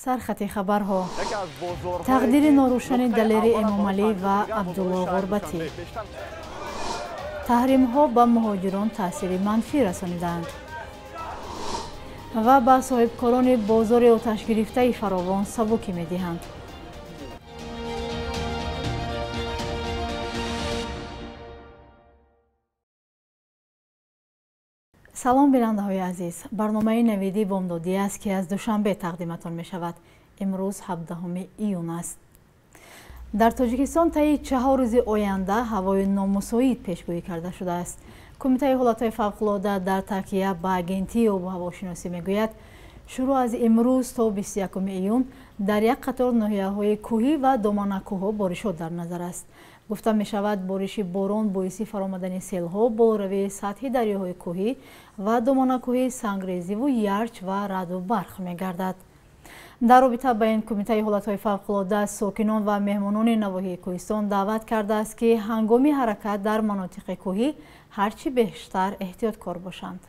Сархати хабарҳо: тақдири норӯшани Далери Эмомалӣ ва Абдулло Ғурбатӣ, таҳримҳо ба муҳоҷирон таъсири манфӣ расонидаанд ва ба соҳибкорони бозори оташгирифтаи фаровон сабукӣ медиҳанд. Салом, бинандаҳои азиз. Барномаи навидӣ бомдодӣ аст, ки аз Душанбе тақдиматон мешавад. Имрӯз 17 июн аст. Дар Тоҷикистон таи 4 рӯзи оянда ҳавои номусоид пешгӯӣ карда шудааст. Кумитаи ҳолатҳои фавқулода дар такя ба агентии обу ҳавошиносӣ мегӯяд, шурӯъ аз имрӯз то 21 июн дар як қатор ноҳияҳои кӯҳӣ ва доманакӯҳҳо боришот дар назар аст. Гуфта мешавад, бориши борон боиси фаромадани селҳо, болоравии сатҳи дарёҳои кӯҳӣ ва доманакӯҳӣ, сангрезиву ярч ва раъду барқ мегардад. Дар робита ба ин Кумитаи ҳолатҳои фавқулода сокинон ва меҳмонони навоҳии кӯҳистон даъват кардааст, ки ҳангоми ҳаракат дар манотиқи кӯҳӣ ҳарчи бештар эҳтиёткор бошанд.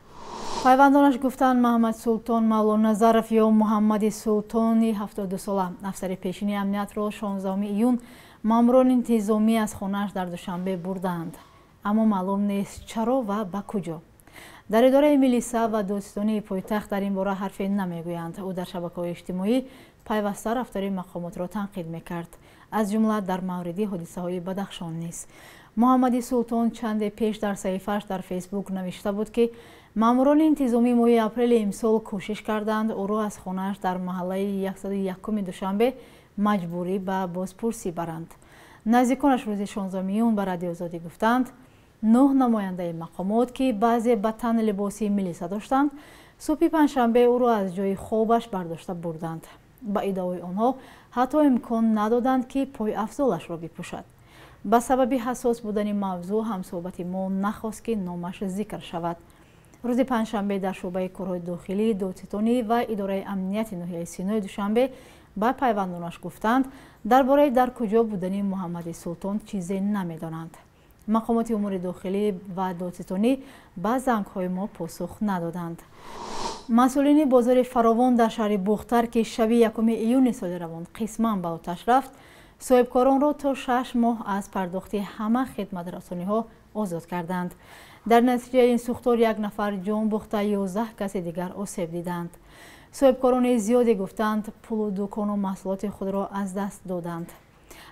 Пайвандонаш гуфтанд, Маҳмад Султон Мавлоназаров ё Муҳаммади Султони 72сола, афсари пешини амниятро 16 июн маъмурони интизомӣ аз хонааш дар Душанбе бурдаанд, аммо маълум нест чаро ва ба куҷо. Дар идораи милиса ва додситонии пойтахт дар ин бора ҳарфе намегӯянд. Ӯ дар шабакаҳои иҷтимоӣ пайваста рафтори мақомотро танқид мекард, аз ҷумла дар мавриди ҳодисаҳои Бадахшон низ. Муҳаммади Султон чанде пеш дар саҳифааш дар Фейсбук навишта буд, ки маъмурони интизомӣ моҳи апрели имсол кӯшиш карданд ӯро аз хонааш дар маҳаллаи 101 Душанбе маҷбурӣ ба бозпурсӣ баранд. Наздиконаш рӯзи 16 июн ба Радиоозодӣ гуфтанд, 9 намояндаи мақомот, ки баъзе ба тан либоси милиса доштанд, субҳи панҷшанбе ӯро аз ҷои хобаш бардошта бурданд. Ба иддаои онҳо ҳатто имкон надоданд, ки пойафзолашро бипӯшад. Ба сабаби ҳассос будани мавзӯъ ҳамсӯҳбати мо нахост, ки номаш зикр шавад. Рӯзи панҷшанбе дар шӯъбаи корҳои дохилӣ, додситонӣ ва идораи амнияти ноҳияи Синои Душанбе ба пайвандонаш гуфтанд, дар бораи дар куҷо будани Муҳаммади Султон чизе намедонанд. Мақомоти умури дохилӣ ва додситонӣ ба зангҳои мо посух надоданд. Масъулини бозори фаровон дар шаҳри Бухтар, ки шаби 1 июни соли равон қисман ба оташ рафт, соҳибкоронро то 6 моҳ аз пардохти ҳама хидматрасониҳо озод карданд. Дар натиҷаи ин сӯхтор як нафар ҷон бохта, 11 каси дигар осеб диданд. Соҳибкорони зиёде гуфтанд, пулу дукону маҳсулоти худро аз даст доданд.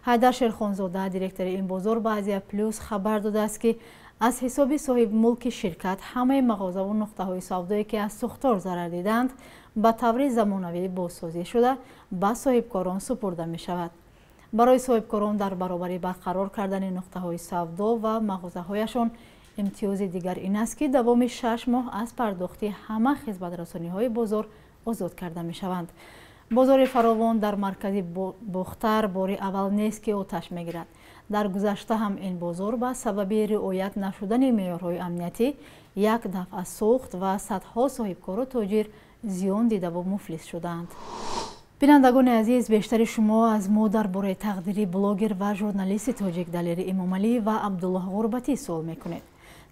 Ҳайдар Шерхонзода, директори ин бозор, ба Азия Плюс хабар додааст, ки аз ҳисоби соҳибмулки ширкат ҳамаи мағозаву нуқтаҳои савдое, ки аз сӯхтор зарар диданд, ба таври замонавӣ бозсозӣ шуда ба соҳибкорон супурда мешавад. Барои соҳибкорон дар баробари барқарор кардани нуқтаҳои савдо ва мағозаҳояшон имтиёзи дигар ин аст, ки давоми 6 моҳ аз пардохти ҳама хизматрасониҳои бозор озод карда мешаванд. Бозори фаровон дар маркази Бохтар бори аввал нест, ки оташ мегирад. Дар гузашта ҳам ин бозор ба сабаби риоят нашудани меъёрҳои амниятӣ як дафъа сӯхт ва садҳо соҳибкору тоҷир зиён дидаву муфлис шуданд. Бинандагони азиз, бештари шумо аз мо дар бораи тақдири блогер ва журналисти тоҷик Далери Эмомалӣ ва Абдуллоҳ Ғурбатӣ суол мекунед.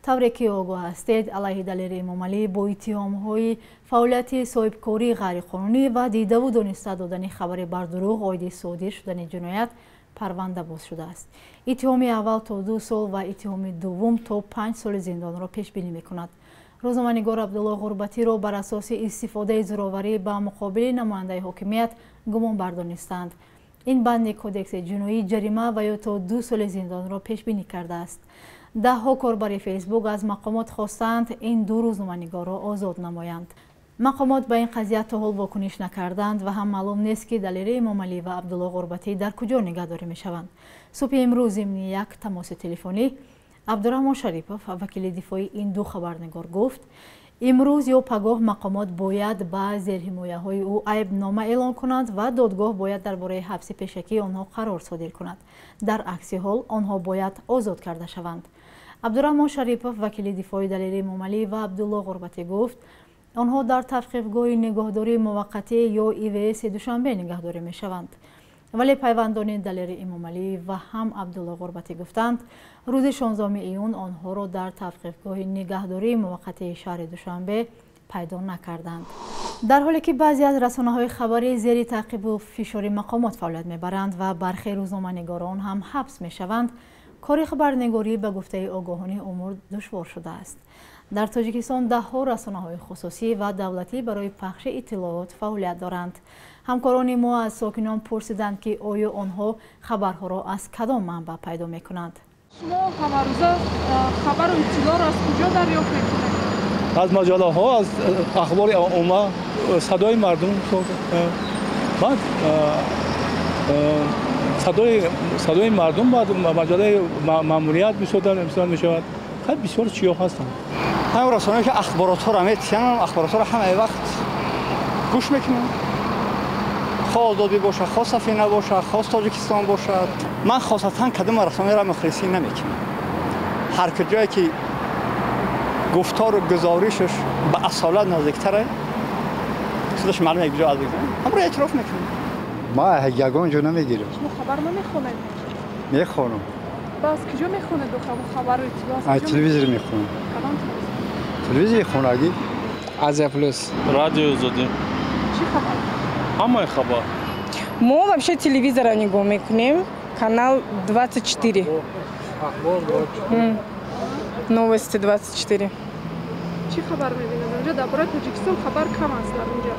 Тавре ки огоҳ ҳастед, алайҳи Далери Эмомалӣ бо иттиҳомҳои фаъолияти соҳибкории ғайриқонунӣ ва дидаву дониста додани хабари бардурӯғ оиди содир шудани ҷиноят парванда боз шудааст. Иттиҳоми аввал то 2 сол ва иттиҳоми дуввум то 5 соли зиндонро пешбинӣ мекунад. Рӯзноманигор Абдуллоҳ Ғурбатиро бар асоси истифодаи зӯроварӣ ба муқобили намояндаи ҳокимият гумон бардонистанд. Ин банди кодекси ҷиноӣ ҷарима ва ё то 2 соли зиндонро пешбинӣ кардааст. Даҳҳо корбари Фейсбук аз мақомот хостанд, ин ду рӯзноманигорро озод намоянд. Мақомот ба ин қазия то ҳол вокуниш накарданд ва ҳам маълум нест, ки Далери Эмомалӣ ва Абдуллоҳ Ғурбатӣ дар куҷо нигаҳдорӣ мешаванд. Субҳи имрӯз зимни як тамоси телефонӣ Абдураҳмон Шарипов, вакили дифои ин ду хабарнигор, гуфт, имрӯз ё пагоҳ мақомот бояд ба зерҳимояҳои ӯ айбнома эълон кунанд ва додгоҳ бояд дар бораи ҳабси пешакии онҳо қарор содир кунад. Дар акси ҳол онҳо бояд озод карда шаванд. Абдураҳмон Шарипов, вакили дифои Далери Эмомалӣ ва Абдуллоҳ Ғурбатӣ, гуфт, онҳо дар тавқифгоҳи нигоҳдории муваққатӣ ё ИВС Душанбе нигаҳдорӣ мешаванд. Вале пайвандони Далери Эмомалӣ ва ҳам Абдуллоҳ Ғурбатӣ гуфтанд, рӯзи 16 июн онҳоро дар тавқифгоҳи нигаҳдории муваққатии шаҳри Душанбе пайдо накарданд. Дар ҳоле ки баъзе аз расонаҳои хабарӣ зери таъқибу фишори мақомот фаъолият мебаранд ва бархе рӯзноманигорон ҳам ҳабс мешаванд, кори хабарнигорӣ ба гуфтаи огоҳони умур душвор шудааст. Дар Тоҷикистон даҳҳо расонаҳои хусусӣ ва давлатӣ барои пахши иттилоот фаъолият доранд. Ҳамкорони мо аз сокинон пурсиданд, ки оё онҳо хабарҳоро аз кадом манбаъ пайдо мекунанд. Шумо ҳамарӯза хабару иттилоъро аз куҷо дарёфт мекунед? Аз маҷаллаҳо, аз ахбори омма, садои мардум, баъд садои мардум, баъд маҷаллаи маъмурият бисёр мешавад. Хеле бисёр чиё ҳастанд. Ҳамин расонаҳое ки ахборотҳоро метиҳанд, ахборотҳоро ҳамаи вақт гӯш мекунем. Хоҳ Озодӣ бошад, хоҳ Сафина бошад, хоҳ Тоҷикистон бошад. Ман хосатан кадом расонаро мухлисӣ намекунам. Ҳар куҷое ки гуфтору гузоришаш ба асолат наздиктаре, худаш маълум як ҷо аз бигзарам, ҳамро эътироф мекунам. Ман ягон ҷо намегирам. Шумо хабар намехонед? Мехонам. Ба аз куҷо мехонед хабару иттилоъ? Аз телевизор мехонам. Кадом телевизор? Телевизори хонагӣ. Азия Плюс. Радио Озодӣ. Чӣ хабар? Ҳамаи хабар. Мо вообще телевизора нигоҳ мекунем. Канал 24. Новости 24. Чӣ хабар мебинед? Онҷо дар бораи Тоҷикистон хабар кам аст дар онҷо.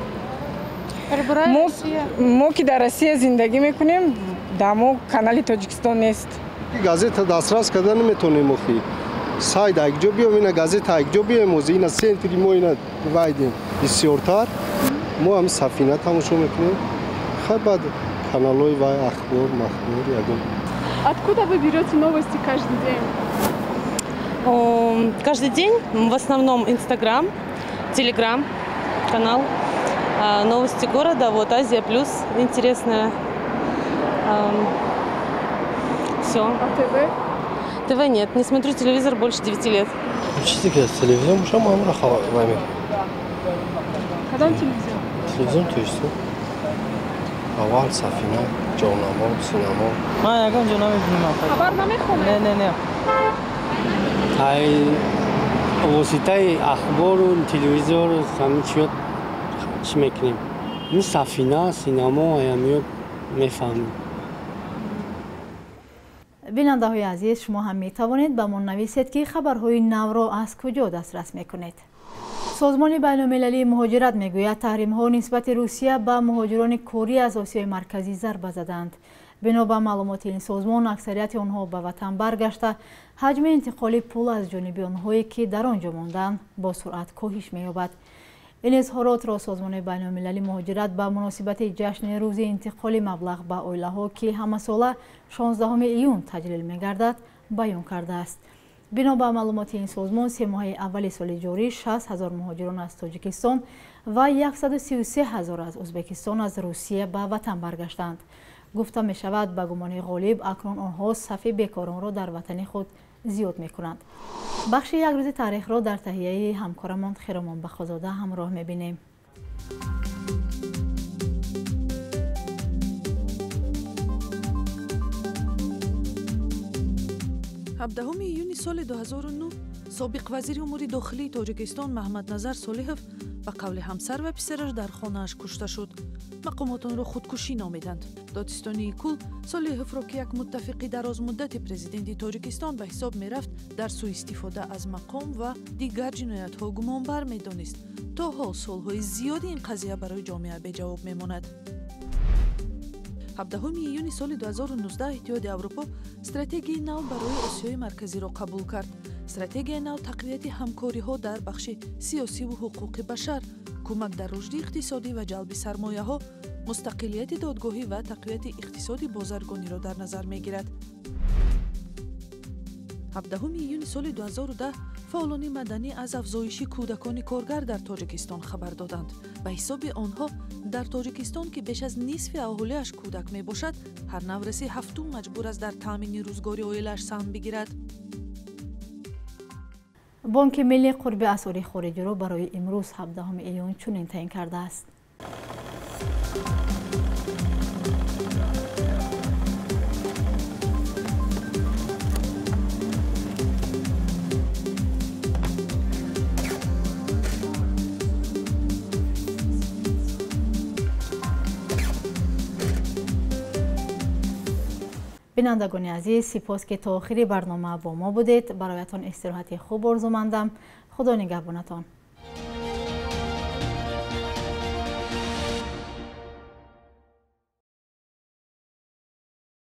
Мо ки дар Россия зиндагӣ мекунем, дар мо канали Тоҷикистон нест. Газета дастрас карда наметонем охи. Сайт якҷо биём, ина газета якҷо биём, ози ина центри мо ина вайдем. Бисёртар мо ҳам Сафина тамошо мекунем. Хай баъд каналҳои вай ахбор, махбор ягон. Откуда вы берете новости каждый день? Каждый день в основном Инстаграм, Телеграм, канал, новости города, вот Азия Плюс, интересная. Все. А ТВ? ТВ нет, не смотрю телевизор больше 9 лет. Чизе ки аз телевизион бошам, ҳамро хабар мекунам. Кадом телевизион? Телевизион Тоҷикистон. Аввал Сафина, Ҷоннамо, Синамо. Ман ягон ҷо намебинам. Хабар намехонед? Не, не, не. Ай воситаи ахбору телевизору ҳамин чиё чӣ мекунем? Ин Сафина, Синамо аямиё мефаҳмем. Бинандаҳои азиз, шумо ҳам метавонед ба мо нависед, ки хабарҳои навро аз куҷо дастрас мекунед. Созмони байналмилалии муҳоҷират мегӯяд, таҳримҳо нисбати Русия ба муҳоҷирони корӣ аз Осиёи Марказӣ зарба заданд. Бино ба маълумоти ин созмон, аксарияти онҳо ба ватан баргашта, ҳаҷми интиқоли пул аз ҷониби онҳое, ки дар он ҷо монданд, бо суръат коҳиш меёбад. Ин изҳоротро Созмони байналмилалии муҳоҷират ба муносибати ҷашни рӯзи интиқоли маблағ ба оилаҳо, ки ҳамасола 16 июн таҷлил мегардад, баён кардааст. Бино ба маълумоти ин созмон, се моҳаи аввали соли ҷорӣ 60 ҳазор муҳоҷирон аз Тоҷикистон ва 133 ҳазор аз Ӯзбекистон аз Русия ба ватан баргаштанд. Гуфта мешавад, ба гумони ғолиб акнун онҳо сафи бекоронро дар ватани худ зиёд мекунанд. Бахши як рӯзи таърихро дар таҳияи ҳамкорамон Хиромон Бахозода ҳамроҳ мебинем. 17 июни соли 2009 собиқ вазири умури дохилии Тоҷикистон Маҳмадназар Солиҳов ба қавли ҳамсар ва писараш дар хонааш кушта шуд. Мақомот онро худкушӣ номиданд. Додситонии Кул Солиҳовро, ки як муттафиқи дарозмуддати президенти Тоҷикистон ба ҳисоб мерафт, дар сӯистифода аз мақом ва дигар ҷиноятҳо гумонбар медонист. То ҳол суолҳои зиёди ин қазия барои ҷомеа беҷавоб мемонад. 17 июни соли 2019 Иттиҳоди Аврупо стратегияи нав барои Осиёи Марказиро қабул кард. Стратегияи нав тақвияти ҳамкориҳо дар бахши сиёсиву ҳуқуқи башар, кӯмак дар рушди иқтисодӣ ва ҷалби сармояҳо, мустақилияти додгоҳӣ ва тақвияти иқтисоди бозаргониро дар назар мегирад. 17 июни соли 2010 фаъолони маданӣ аз афзоиши кӯдакони коргар дар Тоҷикистон хабар доданд. Ба ҳисоби онҳо дар Тоҷикистон, ки беш аз нисфи аҳолиаш кӯдак мебошад, ҳар навраси ҳафтум маҷбур аст дар таъмини рӯзгори оилааш саҳм бигирад. Бонки миллӣ қурби асъори хориҷиро барои имрӯз 17 июн чунин таъин кардааст. Бинандагони азиз, сипос, ки то охири барнома бо мо будед. Бароятон истироҳати хуб орзумандам. Худо нигаҳбонатон.